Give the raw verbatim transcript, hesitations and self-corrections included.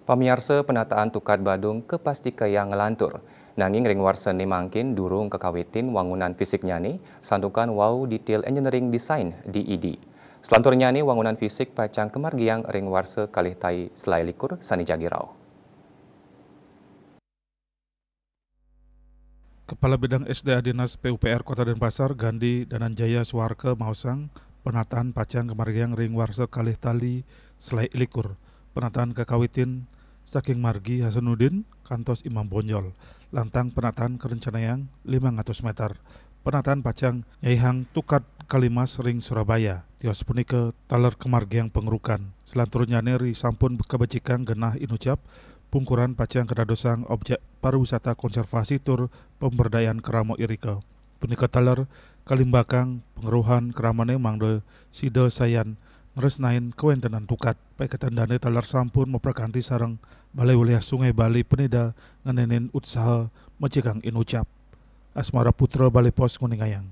Pamiarsa, penataan tukad Badung kapastikayang nglantur. Nanging ring warsa né mangkin durung kakawitin wangunan fisiknyané, santukan wau detail engineering design, D E D. Salanturnyané wangunan fisik pacang kamargiang ring warsa kalih tali selaé likur sané jagi rauh. Kepala Bidang S D A Dinas P U P R Kota Denpasar, Gandhi Dananjaya Suarka, maosang, penataan pacang kamargiang ring warsa kalih tali selaé likur. Penataan kakawitin saking margi Hasanuddin kantos Imam Bonjol. Lantang penataan karencanayang limang atus méter. Penataan pacang nyaihang tukad Kalimas ring Surabaya. Tios punika taler kamargiang pangerukan. Salanturnyané ri sampun kabecikang genah inucap, pungkuran pacang kadadosang objek pariwisata konservasi tur pemberdayaan krama irika. Punika taler kalimbakang pangeruhan kramané mangda sida sayan ngresnain kawéntenan tukad. Paiketan dané taler sampun maprakanti sareng Balai Wilayah Sungai Bali Penida ngenénin utsaha mecikang inucap. Asmara Putra, Bali Post, nguningayang.